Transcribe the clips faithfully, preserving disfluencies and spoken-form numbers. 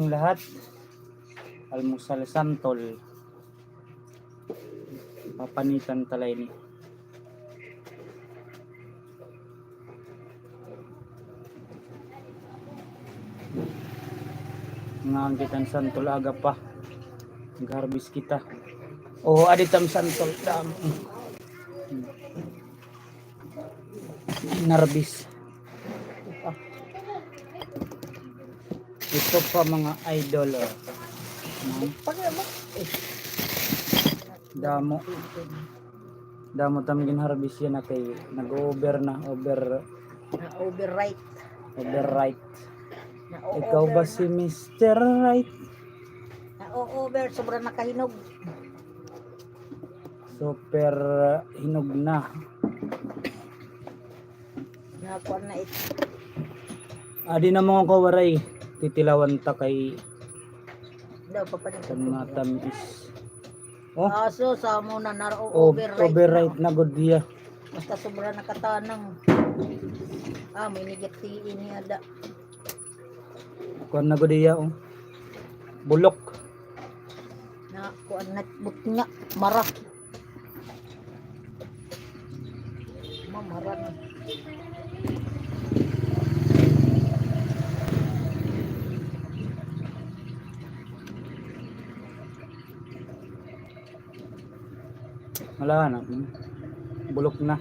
Lahat, almusal santol. Papanitan ta la ini. Nga kita hin santol aga pa. Nag-harvest kita. O, adi ta hin santol. Dam. Narbis. Ito pa, mga idol, o. Damo. Damo ta man gin-harvest yana kay nag-over na, over. Na-overripe. Overripe. Ikaw ba si Mister Right? Na-over, sobra na kahinog. Super hinog na. Nakuan na ito. Adi na, mga kawaray. Titilawan ta kay daw papalit kan mga tamis. O. Aso, sa amo na naro-overripe na. Overripe na gud hiya. Basta sobra na katanang. Ah, may nigati ini ada. Kuan na gud iya, o. Bulok. Na, kuan na, butnga, mara. Mamara na. Wala na. Hmm. Bulok na.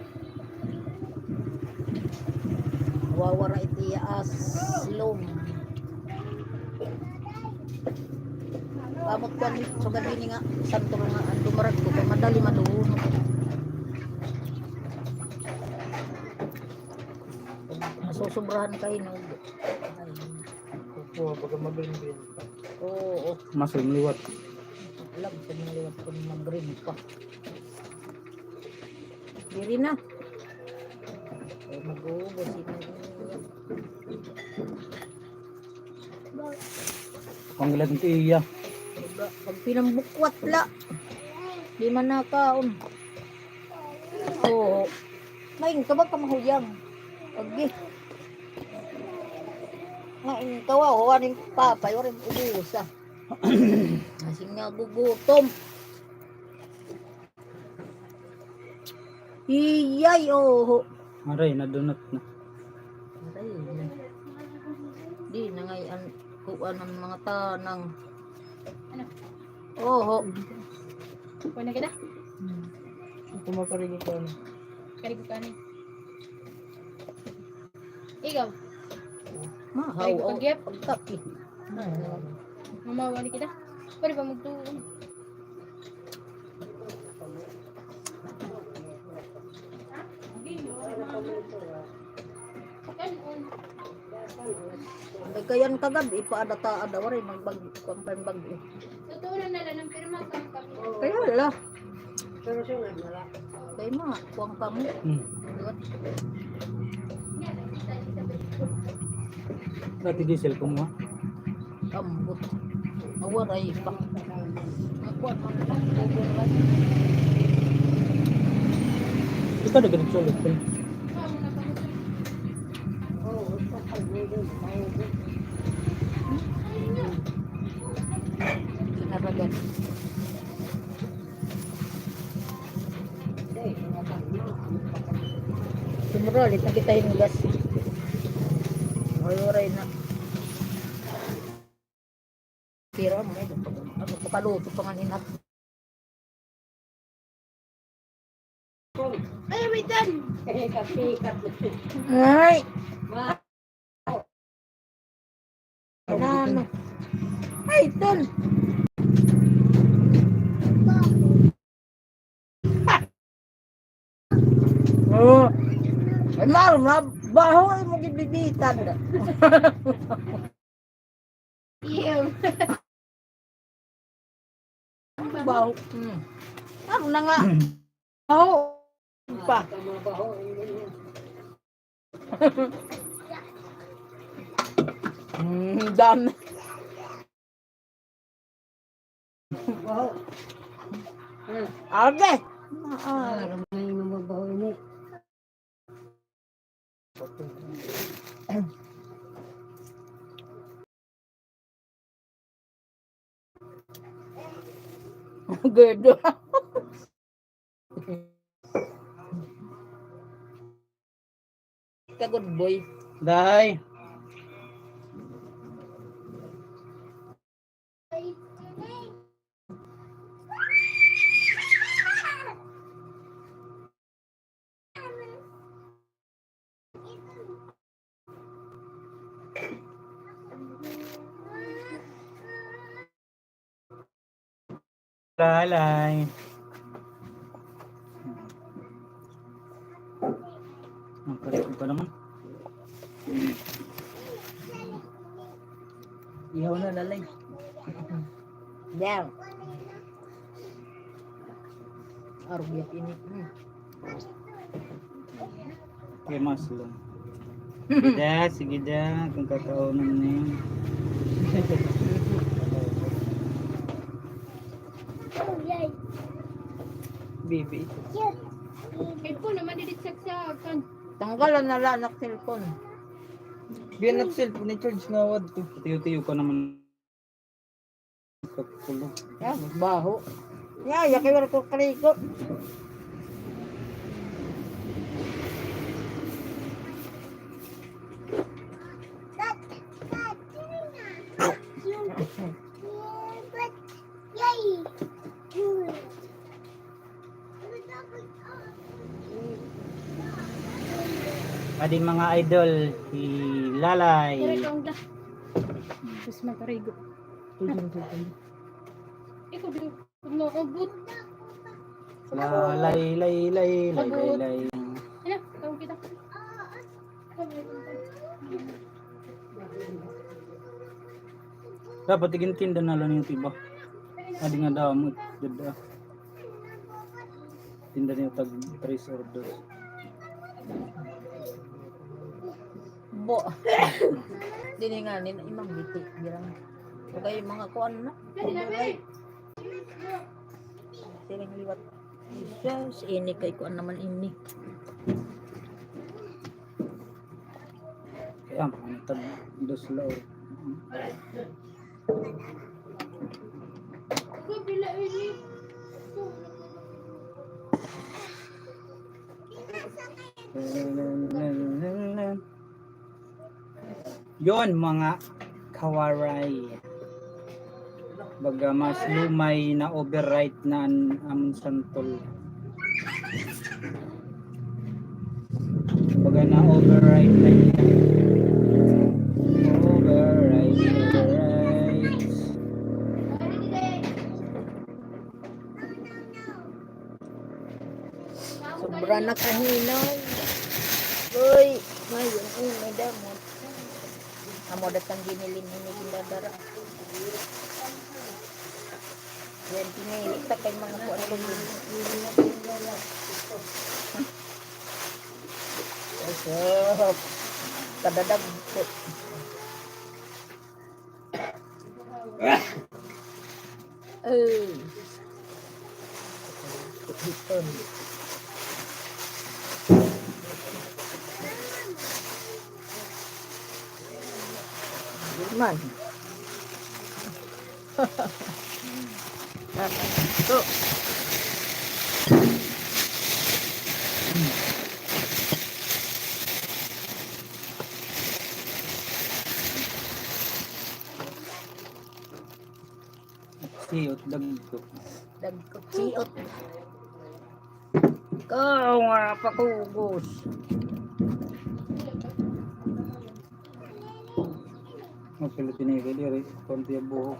Wawara iti iya aslom. Amot ko an sugad ini nga santol nga an dumarag ko kay madali maduhon. Masusubrahan kayo, no? Kukuha, baga mag-green-green pa. Oo. Masul liwat. Alam ko na liwat kung mag-green pa. Diri na. Ay, mag-uubos, eh, mag-uubos. Panggilat ng tiya. Pag, pag pinambukwat la. Di man nakaon. Oo. Main ka ba ka mahuyang? Agi. Main ka wa, o, aning papay, waring ubusa. Kasi nga gugutom. Iyay, oho. Aray, nadunot na. Aray, na. Di na ngay-an kuan an mga tanang. Ano? Oho. Kuha na kita? Hmm. Ako makarigo ka na. Karigo ka na. Ikaw? Mahaw, karigo ka, o, gyap? Pagkapi. Mamawa ni kita? Pwede ba magtuon? Ay, kayan kagab-i pa ada ta, ada waray magbag-, kuwan pa yung bag-o. Tutunan na lang ng pirma, kuwan pa. Kaya wala. Pero siya nga, wala. Kaya mga, kuwan pa mo. Hmm. Diba? Dati diesel ko mo, ha? Ambot. Awaray pa. Nakuha man lang. Ikaw na ganit sulit, eh. Kinaragan. Sumuro, alit na kita hinugas. Waray na. Tira mo, ano, makaluto pa nga ni Nat. Ay, wait, Dan. Ay. Nano? Ay, tol. Oh. Ay, Mar, mabaho ay mo gibibitan. Iyo. Baho. Hmm. Ano na nga? Baho. Pa. Hmm, dami. Ate. Ah, ramay nga mabaho ini. Good. Ka good boy. Day. Lalay. Ang kalikod pa naman. Ihaw na, Lalay. Down. Arog yat ini. Hmm. Kay mas lang. Sige da, sige da, kung kakaunan na yun. Bibi ito. Cellphone naman, didit sa, sa, kan. Tanggalan na lang anak cellphone. Biyan nag cellphone ni George nga wadto. Tiyo-tiyo ka naman. Kakulo. Ah, baho. Ya, ya, kay wala ko kaligo. Adi mga idol, si Lalay. Tapos magkarigo. Ikaw, di ko maabot. Lalay, lay, lay, lay, lay, lay. Ano? Tawag kita. Dapat igintinda na lang yung iba. Adi nga damo, dada. Tinda niyo tag tres or dos. Bo. Dini nga, nin, imang biti, bilang. Okay, mga kuan na. Siring liwat. Sus, ini kay kuan naman ini. Kaya, ano tag dos la or. Yon, mga kawaray. Baga mas lumay na overripe na an amon santol. Baga na overripe na iya. Overripe, overripe. Sobra na kahinog. Uy, may, uy, may damo. Amo datang ginilin ini gindadara. Yan, pinili ta kay mga kuan ko yun. Usap. Kadadagko. Ay. Man. Ito. Siot, dagko. Dagko, siot. Ikaw nga pakugos. Magsulat ini kay diri, konti ang buhok.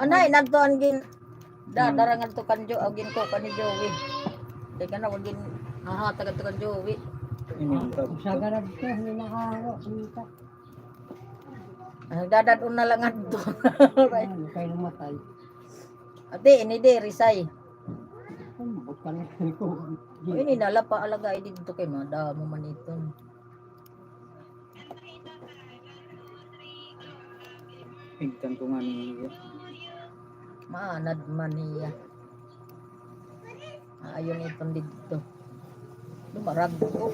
Anay, nagtuan gin, da, dara ngadto kan Jo, o, ginkuha ni Joey. Teka na, wag gin, hahatag adto kan Joey. Ini ang tawag. Sa garag ko, hindi nakaharo, kumita. Ang dadad-on na lang adto. Ano, kay namatay. Ate, ini di, Risay. Ano, bukan ko. O, ini na la pa alaga, eh, didto kay madamo man iton. Higtan ko nga niya. Maanad man niya. Ayon iton didto. Dumarag ko.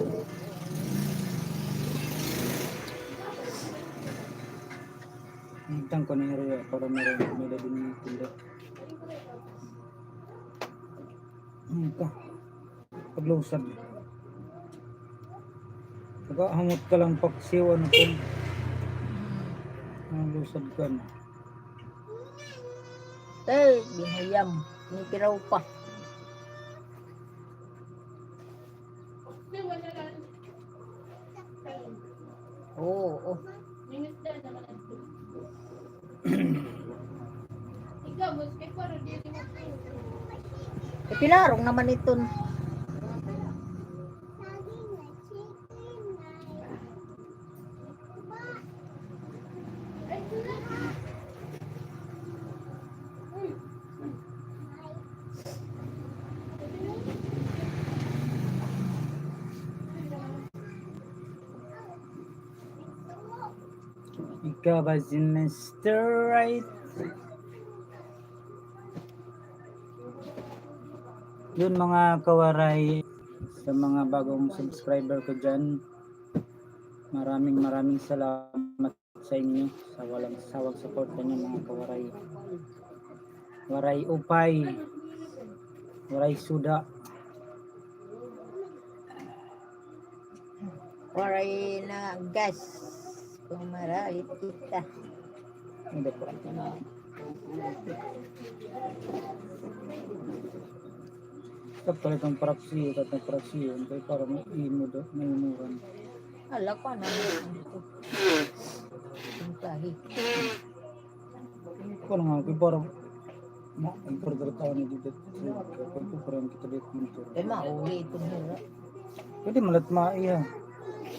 Higtan ko na rin para meron, meron din tinda. Ano ka? Paglusad. Saka hamot ka lang paksiw, ano po? Ang lusad ka na. Eh, binayam. Ni piraw pa. Oo, oo. Eh, pilarong naman iton. Ikaw ba si Mister Right? Yun, mga kawaray, sa mga bagong subscriber ko dyan, maraming, maraming salamat sa inyo, sa walang sawang suporta niyo, mga kawaray. Waray upay, waray suda. Waray na gas. Kung maralit kita. Hindi po. Kapalit ang praksiyo, kat ang praksiyo, kay para may imo do, may imuran. Ala ko na. Ang tahi. Ako na nga, kay para ma-, ang order taon ni dito. Kay para kita dito motor. Eh, mauli ito nila. Pwede malat maiha.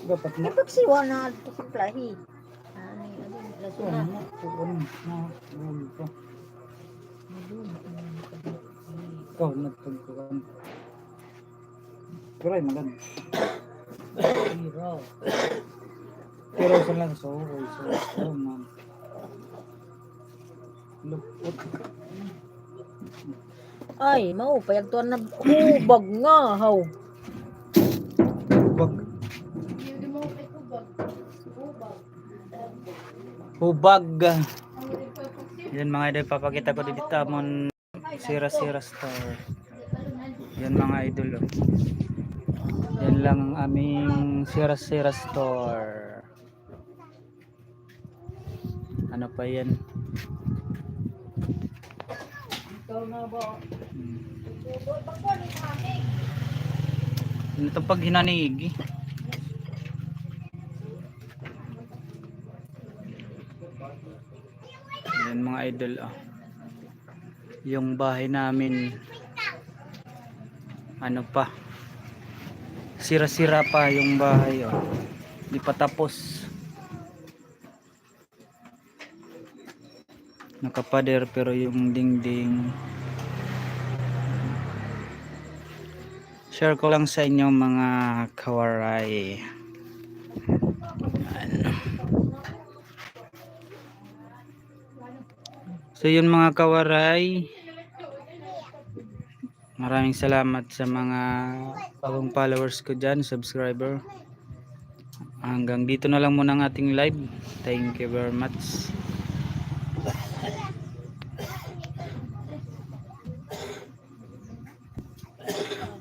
Dapat ma- Ipagsiwa na ito sa plahi. Ani, ano, laso na. Ano, ano, ano, ano, ano, ano, Ikaw, nagpagkuhan. Pero ay, maganda. Pero. Pero sa lang, so, so, so, man. Lupot. Ay, mao, payagtuan na hubag nga, haw. Hubag. Hubag. Yan, mga idol, papakita ko dito amon sira-sira store. Yan, mga idol, oh. Yan lang ang aming sira-sira store. Ano pa yan? Hmm. Ano ito pag hinanig? Yan, mga idol, oh. Yung bahay namin, ano pa, sira-sira pa yung bahay, oh. Di pa tapos. Nakapader pero yung dingding. Share ko lang sa inyo, mga kawaray. Ano. So, yun, mga kawaray. Maraming salamat sa mga bagong followers ko dyan, subscriber. Hanggang dito na lang muna ang ating live. Thank you very much.